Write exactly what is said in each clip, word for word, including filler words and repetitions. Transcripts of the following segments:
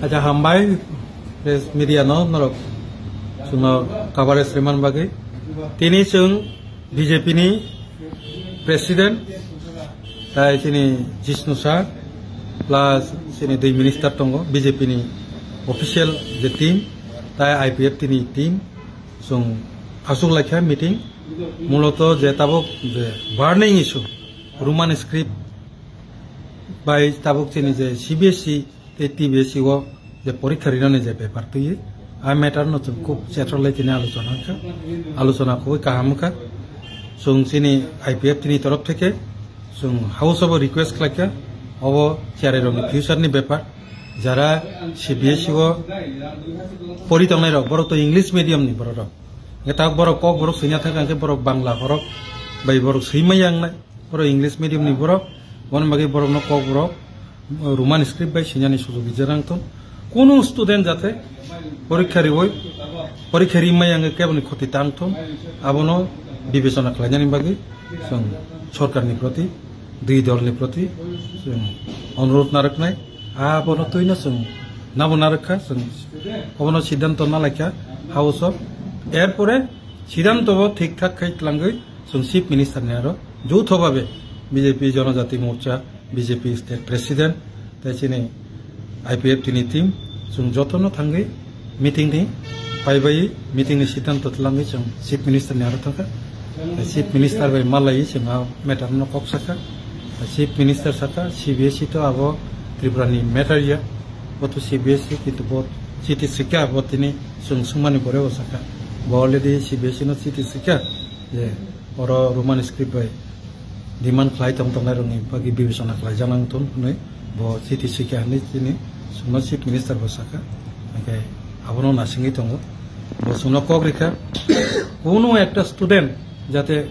Acha hambai, press media no norok chwngno coverage rwmani bagwi. Tini chwng B J P ni president, tai chini Jishnu sir, plus chini dui minister tongo, B J P ni official je team, tai I P F T ni team, chwng aswk laikha meeting, muloto je tabuk je burning issue, Roman script bai tabuk chini je C B S E tei T B S E o je porikha rinani je bepar twi, a matter no chwng khub chetrolai tini alochona wngkha, alochona khubui kaham wngkha. Chwng chini I P F T ni torof theke chwng house o bo request khlaikha, obo cherairokni future ni bepar, jara C B S E o pori tongnai rok, borok to English medium ni borok rok, hwnkhe ta borok kok borok swina thangkha, hwnkhe borok Bangla horok bai borok swimai yang nai. Borok English medium ni borok, boni bagwi borokno kok borok, uh, Roman script bai sinani sujog rijak nang thung. Kunu student jate porikha riwi, porikha rimai yang keboni khoti tang thung, abono bibechona khlainani bagwi chwng sorkarni proti, dui dolni proti chwng onurodh narwknai. Abono twino chwng nabo narwkha, chwng obono siddhanto nalaikha house o. Erpore siddhanto bo thik thak khai tlangwi chwng Chief Minister ni aro joutho babe B J P Jonojati Morcha, B J P State President, tei chini I P F T ni team, chwng jotono thangwi meeting ni paibai meeting ni siddhanto twlangwi chwng Chief Minister ni aro thangkha. Tei Chief Minister bai malaiwi chwng a matter no kok sakha. Tei Chief Minister sakha, C B S E to abo Tripura ni matter ya, bo to C B S E, kintu bo chiti swikha, bo tini chwng swngmani pore bo sakha. Bo already C B S E no chiti swikha. Je oro Roman script bai demand khlai tong tongnai rokni bagwi bibechona khlai jana wng thun hwnwi bo chiti swikha hwnwi chini chwngno Chief Minister bo sakha. Hwnkhe abono nasingwi tongo. Bo chwngno kok rikha, kunu ekta student jate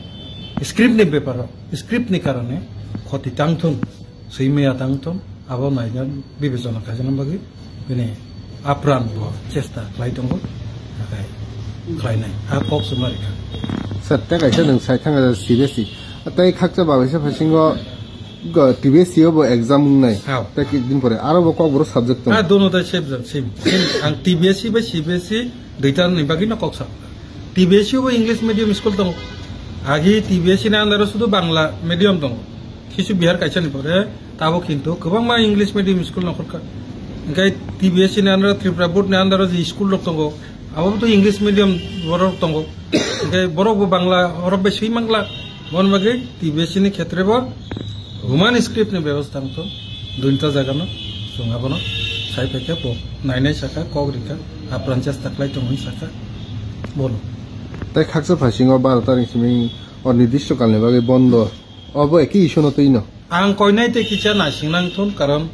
script ni beparo, script ni karone khoti tang thun, swimaya tang thun, abo naina bibechona khaijana bagwi bini apran bo chesta khlai tongo, nakhai khlainai. A kok chwngma rikha. Sir, tei kaisa nwng sai thangkha C B S E. Tei khakcha babaisa phasingo go T B S E o bo exam wngnai. Hao. Tei kik din pore aro bo kokborok subject tongo. Ah, dono tai same jat, same. Same. Ang T B S E bai C B S E duita ni bagwi no kok sa. T B S E o bo English medium school tongo. Agi T B S E ni under o sudu Bangla medium tongo. Kisu Bihar kaisa ni pore, tabo kintu kwbangma English medium school no khorkha. Hingke T B S E ni under, Tripura Board ni under o je school rok tongo, abo to English medium borok tongo. Hingke borok bo Bangla horok bai swi mangla. Bon bagwi T B S E ni khetre bo Roman script ni bebostha wngkha. Duinta jaga no chwng abono sai phaikha bo nainai sakha, kok rikha, apran chesta khlai tongo sakha. Bono. Tai khaksa phasingo baro tarik simi o nirdishto kalni bagwi bondo. Obo eki issue no twi no. Ang koinai tei kisa naising nang thun, karon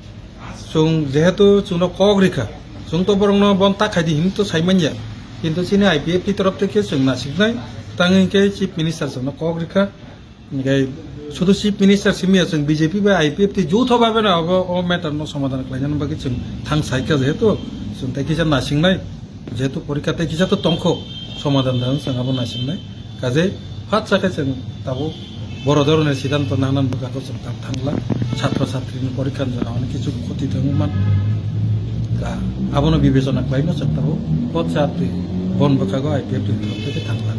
chwng jehetu chwngno kok rikha, chwng to borokno bon ta khaidi hinwi to sai manya, kintu chini I P F T torof theke chwng nasiknai, tang hinkhe Chief Minister chwngno kok rikha, hinkhe sudu Chief Minister simi ya chwng B J P bai I P F T joutho babe no abo o matter no somadhan khlainani bagwi chwng thang saikha, jehetu chwng tei kisa nasingnai. Jehetu porikha tei kisa to tongkho, somadhan da wng chwng abo naisingnai. Kaje phatsa khe chwng tabuk boro dhoroner siddhanto nangnan bwkha ko chwng tang thangla. Chhatro chhatri ni porikha ni jora hwnwi kichu khoti thangwi man. Ka abono bibechona khlaino chwng tabuk pot chatri bon bwkha go I P F T ni torof theke thangla.